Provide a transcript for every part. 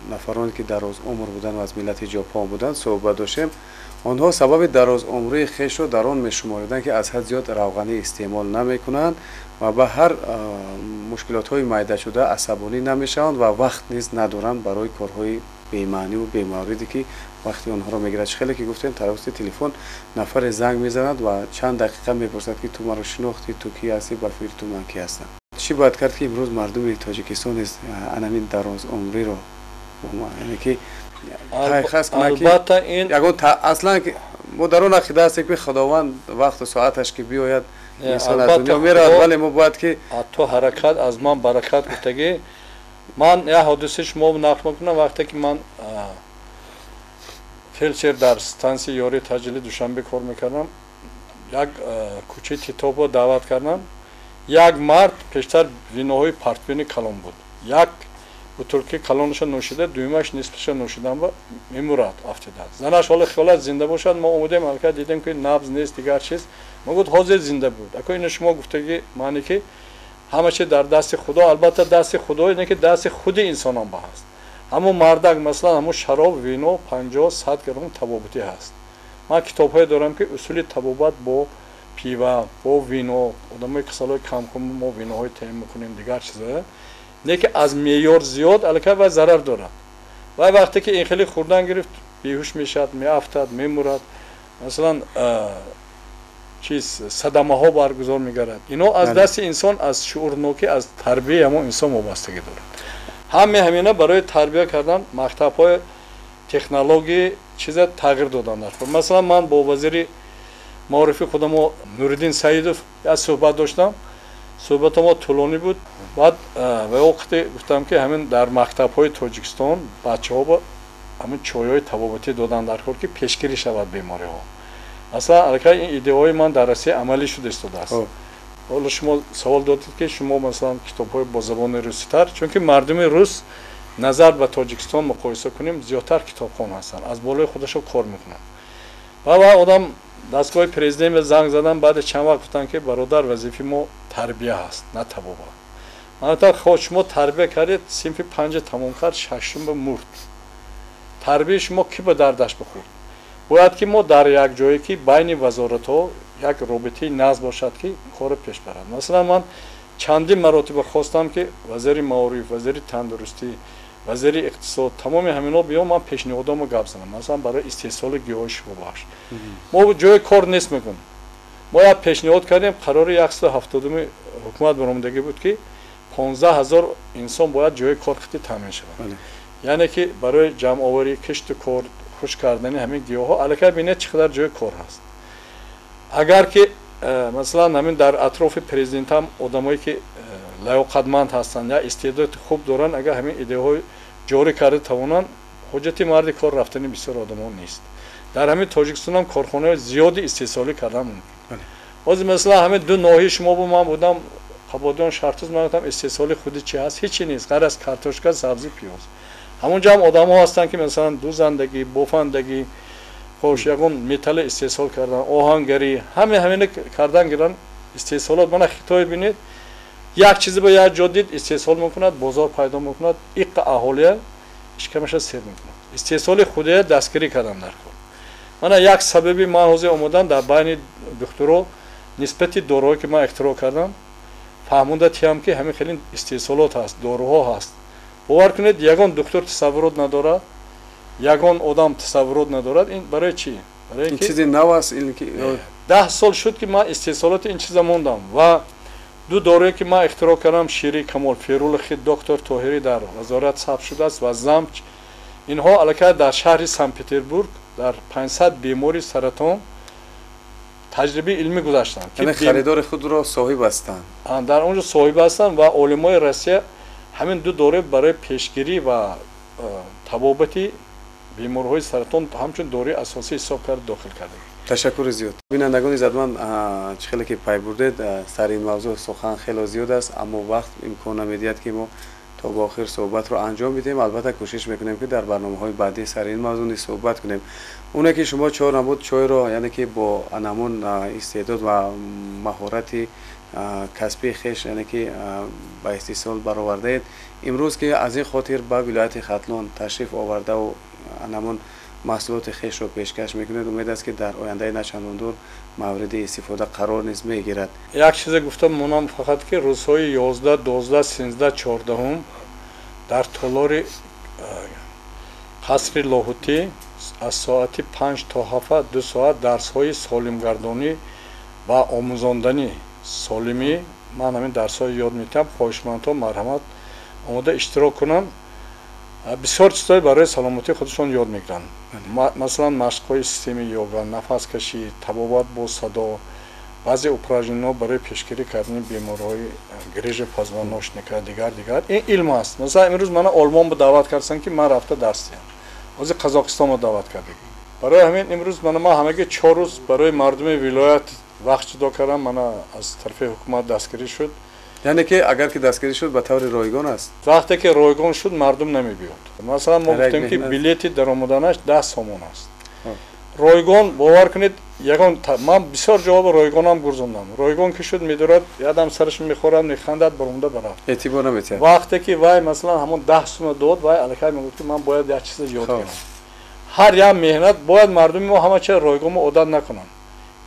Нафароне ки дарозумр буданд ва аз миллати Ҷопон буданд, суҳбат доштем. Онҳо сабаби дарозумрии хешро дар он мешумориданд, ки аз ҳад зиёд равғанӣ истеъмол намекунанд ва ба ҳар мушкилотҳои майдашуда асабонӣ намешаванд ва вақт низ надоранд барои корҳои бемаъниву бемавриде, ки вақти онҳоро мегирад. Чӣ хеле ки гуфтем, тавассути телефон нафаре занг мезанад ва чанд дақиқа мепурсад, ки ту маро шинохтӣ, ту кӣ ҳастӣ, ба фикри ту ман кӣ ҳастам. Чӣ бояд кард, ки имрӯз мардуми Тоҷикистон низ анамин дарозумриро, яъне ки пайхас кунад, ки Албатта, ин ягон аслан мо дар он ақида ҳастем, ки Худованд вақту соаташ ки биёяд, инсон аз дунё меравад, вале мо бояд ки ту ҳаракат, аз ман баракат гуфтагӣ. Ман як ҳодиса шумо нақл мекунам. Вақте ки ман фелдшер дар стансияи ёрии таъҷилии Душанбе кор мекардам, як кӯчаи Титобро даъват кардам. Як мард пештар виноҳои портвейни калон буд, як бутулки калонаша нӯшида, дуюмаш нисфаша нӯшидан ба мемурад, афтида. Занаш ҳоло хиёлат зинда бошад. Мо омадем, аллакай дидем, ки набз нест, дигар чиз. Мо гуфт, ҳозир зинда буд. Ако ина шумо гуфтагӣ маъне, ки ҳама чи дар дасти Худо. Албатта, дасти Худо не, ки дасти худи инсонам ба ҳаст. Ҳамун мардак, масалан, ҳамун шароб, вино 50-100 грамм табобатӣ ҳаст. Ман китобҳое дорам, ки усули табобат бо пива, бо вино. Одамои касалҳои камхун мо виноҳои таъин мекунем, дигар чизҳое не, ки аз меъёр зиёд аллакай вай зарар дорад. Вай вақте ки ин хеле хӯрдан гирифт, беҳуш мешавад, меафтад, мемурад. Масалан, чиз садамаҳо баргузор мегардад. Ино аз дасти инсон, аз шуурнокӣ, аз тарбияи ҳамон инсон вобастагӣ дорад. Ҳаме ҳамина барои тарбия кардан мактабҳои технологии чиза тағйир додан дар. Масалан, ман бо вазири маорифи худамо Нуриддин Саидов як суҳбат доштам. Суҳбати мо тӯлонӣ буд. Баъд ва вақте гуфтам, ки ҳамин дар мактабҳои Тоҷикистон бачаҳо ба ҳамин чойҳои табобатӣ додан дар кор, ки пешгирӣ шавад бемориҳо. Масалан, аллакай ин идеяҳои ман дар Россия амалӣ шуда истодааст. Ҳоло шумо савол додед, ки шумо, масалан, китобҳои бо забони руситар, чунки мардуми рус назар ба Тоҷикистон муқоиса кунем, зиёдтар китобхон ҳастанд, аз болои худашон кор мекунанд. Ва одам дастгоҳи президент занг задан, баъди чанд вақт гуфтанд, ки бародар, вазифаи мо тарбия ҳаст, на табобат. Манатар хо шумо тарбия кардед, синфи панҷа тамом кард, шашум ба мурд. Тарбияи шумо кӣ ба дардаш бихӯрд? Бояд ки мо дар як ҷое, ки байни вазоратҳо як робитаи назм бошад, ки корро пеш барад. Масалан, ман чандин маротиба хостам, ки вазири маориф, вазири тандурустӣ, вазири иқтисод, тамоми ҳаминҳо биём, ман пешниҳодомо гап занам. Масалан, барои истеҳсоли гиёҳи шифобахш мо ҷои кор нест мекунем. Мо як пешниҳод кардем, қарори 170-уми ҳукумат баромадагӣ буд, ки 15 000 инсон бояд ҷои кор хити таъмин шавад, яъне ки барои ҷамъоварӣ, кишту кор, хушк кардани ҳамин гиёҳҳо. Аллакай бинед, чӣ қадар ҷои кор ҳаст. Агар ки масалан, ҳамин дар атрофи президентам одамое ки лаёқатманд ҳастанд я истеъдоди хуб доранд, агар ҳамин идеяҳои ҷорӣ карда тавонанд, ҳуҷҷати марди кор рафтани бисёр одамон нест. Дар ҳамин Тоҷикистонам корхонаҳои зиёди истеҳсолӣ кардан мумкин. Ҳозир, масалан, ҳамин ду ноҳияи шумо бу ман будам, Қабодиён, Шартуз, ман гуфтам, истеҳсоли худи чи ҳаст? Ҳечи нест, ғайр аз картошка, сабзи, пиёз. Ҳамонҷо ҳам одамҳо ҳастанд, ки масалан, дузандагӣ, бофандагӣ, хош ягон металл истеҳсол кардан, оҳангарӣ, ҳаме ҳамина кардан гиран истеҳсолот. Мана Хитой бинед, як чизе ба як ҷо дид, истеҳсол мекунад, бозор пайдо мекунад, иққа аҳолия ишкамаша сер мекунад. Истеҳсоли худия дастгирӣ кардан дар кор. Мана як сабаби ман ҳозир омодан дар байни духтуро нисбати доруҳое, ки ман ихтироъ кардам, фаҳмонда тиям, ки ҳамин хеле истеҳсолот ҳаст, доруҳо ҳаст. Бовар кунед, ягон духтур тасаввурот надорад, ягон одам тасаввурот надорад. Ин барои чӣ? Барои чизи нав аст? 10 сол шуд, ки ман истеҳсолоти ин чиза мондам ва ду доруе, ки ман ихтироъ кардам, шири камол, ферули доктор Тоҳирӣ, дар вазорат сабт шудааст ва замч. Инҳо аллакай дар шаҳри Санкт Петербург дар 500 бемори саратон таҷрибаи илмӣ гузаштанд. Яъне харидори худро соҳиб ҳастанд. Дар он ҷо соҳиб ҳастанд ва олимои Россия ҳамин ду дору барои пешгирӣ ва табобати бемориҳои саратон ҳамчун доруи асосӣ ҳисоб карда дохил карда. Ташаккури зиёд. Бинандагони иззатманд, чӣ хеле ки пай бурдед, сари ин мавзӯъ сухан хело зиёд аст, аммо вақт имкон намедиҳад, ки мо то ба охир суҳбатро анҷом бидиҳем. Албатта, кӯшиш мекунем, ки дар барномаҳои баъдӣ сари ин мавзӯъ низ суҳбат кунем. Оне ки шумо чор намуд чойро, яъне ки бо анамун истеъдод ва маҳорати касби хеш, яъне ки ба истеҳсол баровардаед. Имрӯз ки аз ин хотир ба вилояти Хатлон ташриф овардаву ҳамон маҳсулоти хешро пешкаш мекунед, умед аст, ки дар ояндаи начандон дур мавриди истифода қарор низ мегирад. Як чизе гуфта монам фақат, ки рӯзҳои 11, 12, 13, 14 дар толори қасри Лоҳутӣ аз соати 5 то 7, 2 соат дарсҳои солимгардонӣ ва омӯзондани солимӣ. Ман ҳамин дарсҳоро ёд медиҳам. Хоҳишмандҳо марҳамат, омода иштирок кунанд. Бисёр чизҳое барои саломатии худашон ёд мегиранд, масалан, машқҳои системаи йога, нафаскашӣ, табобат бо садо, баъзе упражнениҳо барои пешгирӣ кардани бемориҳои грыжа позвоночника, дигар, дигар. Ин илм аст. Масалан, имрӯз мана Олмон ба даъват карданд, ки ман рафта дарс диҳам. Ҳозир Қазоқистонро даъват кардем. Барои ҳамин имрӯз мана ман ҳамаги 4 рӯз барои мардуми вилоят вақт ҷудо кардам. Мана аз тарафи ҳукумат дастгирӣ шуд. Яъне ки агар ки дастгирӣ шуд, ба таври ройгон аст? Вақте ки ройгон шуд, мардум намебиёд. Масалан, мо гуфтем, ки билети даромаданаш 10 сомон аст, ройгон. Бовар кунед, ягон ман бисёр ҷавоби ройгонам гурзондам. Ройгон ки шуд, медорад, ядам сараш мехӯрад, механдад, баромада барафт. Эътибор наметиҳад. Вақте ки вай, масалан, ҳамон 10 сума дод, вай аллакай мегуфт, ки ман бояд як чиза ёд гирам. Ҳар як меҳнат бояд мардуми мо ҳама чиз ройгонмо одат накунанд.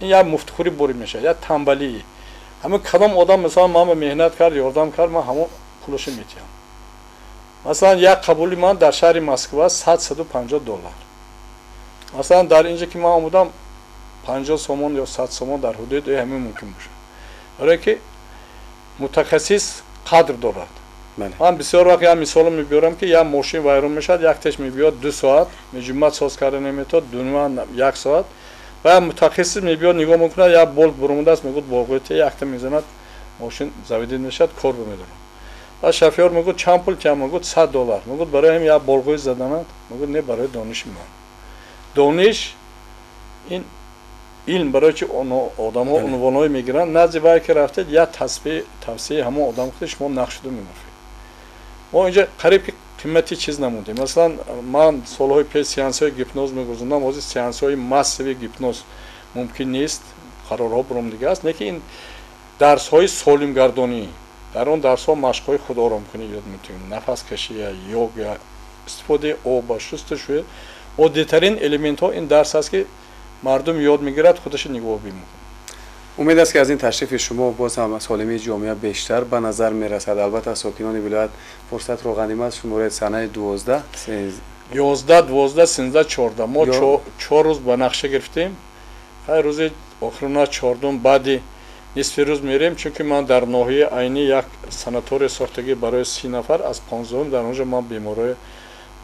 Ин як муфтхӯрӣ борӣ мешавад, як тамбалӣ. Ҳамин кадом одам, масалан, ман ба меҳнат кард, ёрдам кард, ман ҳамон пулашо метиҳам. Масалан, як қабули ман дар шаҳри Москва 100, 150 доллар. Масалан, дар инҷа ки ман омудам, 50 сомон ё 100 сомон, дар ҳудуди ҳамин мумкин бошад, барое ки мутахассис қадр дорад. Ман бисёр вақт як мисоло мебиёрам, ки як мошин вайрон мешавад, яктеш мебиёд, 2 соат меҷумат соз карда наметавад, дунма як соат, ва як мутахассис мебиёд, нигоҳ мекунад, як болт буромадааст, мегӯяд, болғоите якта мезанад, мошин заведить мешавад, кор бимедорад. Баъд шофёр мегӯяд, чанд пул тиям? Мегӯяд, 100 доллар. Мегӯяд, барои ҳам як болғои заданат? Мегӯяд, не, барои дониши ман. Дониш ин илм. Барои чи одамҳо унвонҳое мегиранд? Назди вай ки рафтед, як тавсияи ҳамон одам кунед, шумо нақшиду мемофед. Мо инҷа қариб ки қимати чиз намондем. Масалан, ман солҳои пеш сеансҳои гипноз мегузондам. Ҳозир сеансҳои массовый гипноз мумкин нест, қарорҳо буромдига аст. Лекин ин дарсҳои солимгардонӣ, дар он дарсҳо машқҳои худоромкунӣ ёд метавонем, нафаскашия, йога, истифодаи оба, шустушӯ, оддитарин элементҳо. Ин дарс аст, ки мардум ёд мегирад, худаша нигоҳубин мекунад. Умед аст, ки аз ин ташрифи шумо боз ҳам солимии ҷомеа бештар ба назар мерасад. Албатта, сокинони вилоят фурсатро ғанимат шуморед. Санаи 12. 11, 12, 13, 14. Мо 4 рӯз ба нақша гирифтем. Хай, рӯзи охирона, чордум, баъди нисфи рӯз мерем, чунки ман дар ноҳияи Айнӣ як санатория сохтагӣ барои 30 нафар. Аз 15-ум дар он ҷо ман беморҳои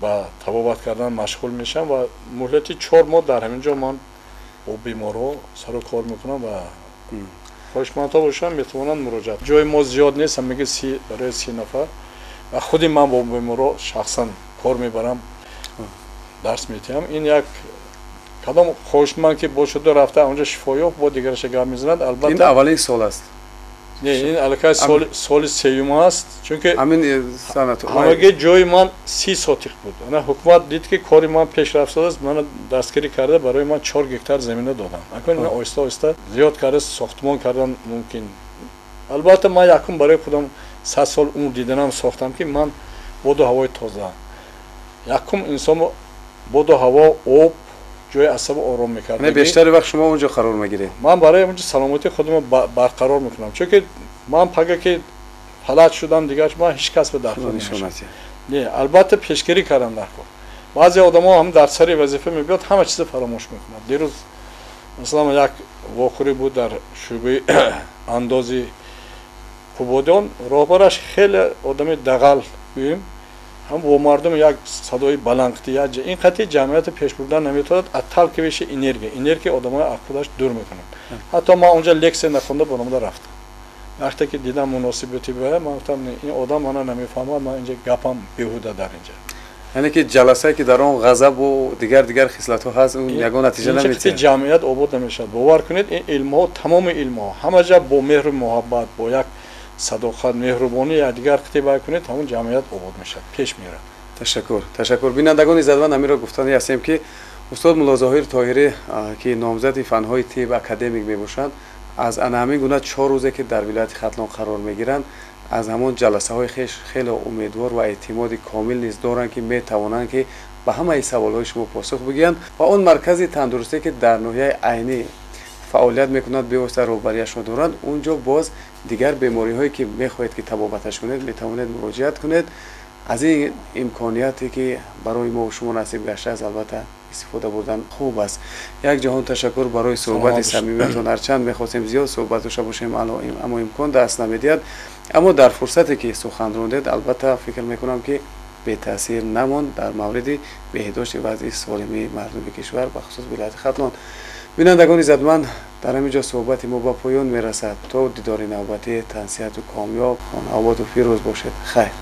ба табобат кардан машғул мешавам ва муҳлати 4 моҳ дар ҳамин ҷо ман бо беморҳо сару кор мекунам ва хоҳишмандҳо бошанд, метавонанд муроҷиат. Ҷои мо зиёд нест, ҳамаги барои 30 нафар, ва худи ман бо беморҳо шахсан кор мебарам, дарс метиҳам. Ин як кадом хоҳишманд ки бошаду рафта онҷо шифо ёфт, бо дигараша гап мезанад. Албатта, ин аввалин сол аст? Не, ин аллакай соли сеюм аст, чунки ҳамин ҳамаги ҷои ман 30 сотих буд. Ана ҳукумат дид, ки кори ман пешрафт шудааст, мана дастгирӣ карда, барои ман 4 гектар замина додам. Акун оҳиста оҳиста зиёд карда, сохтмон кардан мумкин. Албатта, ман якум барои худам 100 сол умр диданам сохтам, ки ман боду ҳавои тоза, якум инсон боду ҳаво, об, ҷои асабо ором мекард. Бештари вақт шумо онҷо қарор мегиред? Ман барои онҷо саломатии худро барқарор мекунам, чунки ман пага ки фалаҷ шудам, дигар ман ҳеҷ кас ба даркор не. Албатта, пешгирӣ кардам дар кор. Баъзе одамо ҳам дар сари вазифа мебиёд, ҳама чиза фаромӯш мекунад. Дирӯз, масалан, як вохӯрӣ буд дар шӯъбаи андози Қубодиён. Роҳбараш хеле одами дағал гӯем, ҳам бо мардум як садои баланд. Ин қатъи ҷамъиятро пеш бурдан наметавонад. Отталкивающая энергия, энергия одамои аз худаш дур мекунад. Ҳатто ман онҷа лексия нахонда баромада рафтам. Вақте ки дидам муносибати ба ман, гуфтам, ин одам мана намефаҳмад, ман инҷа гапам беҳуда дар инҷа. Яъне ки ҷаласае, ки дар он ғазабу дигар дигар хислатҳо ҳаст, он ягон натиҷа наметиҳад. Ҷамъият обод намешавад. Бовар кунед, ин илмҳо, тамоми илмҳо, ҳама ҷа бо меҳру муҳаббат, бо як садоқат, меҳрубонӣ якдигар қитибай кунед, ҳамон ҷамъият обод мешавад, пеш меравад. Ташаккур, ташаккур. Бинандагони иззатманд, ҳаминро гуфтани ҳастем, ки устод Муллозоҳир Тоҳирӣ, ки номзади фанҳои тиб, академик мебошанд. Аз ана ҳамин гуна 4 рӯзе ки дар вилояти Хатлон қарор мегиранд, аз ҳамон ҷаласаҳои хеш хеле умедвор ва эътимоди комил низ доранд, ки метавонанд ки ба ҳамаи саволҳои шумо посух бигӯянд. Ва он маркази тандурустӣ ки дар ноҳияи Айнӣ фаъолият мекунад, бевосита роҳбарияшро доранд, он ҷо боз дигар бемориҳое ки мехоҳед ки табобаташ кунед, метавонед муроҷиат кунед. Аз ин имконияте ки барои мо шумо насиб гаштааст, албатта истифода бурдан хуб аст. Як ҷаҳон ташаккур барои суҳбати самимиятон. Ҳарчанд мехостем зиёд суҳбат дошта бошем, аммо имкон даст намедиҳад. Аммо дар фурсате ки сухан рондед, албатта фикр мекунам ки бетаъсир намонд дар мавриди беҳдошти вазъи солимии мардуми кишвар, бахусус вилояти Хатлон. Бинандагони иззатманд, дар ҳамин ҷо суҳбати мо ба поён мерасад. То дидори навбатӣ тансиҳату комёб, хонаободу фирӯз бошед. Хайр.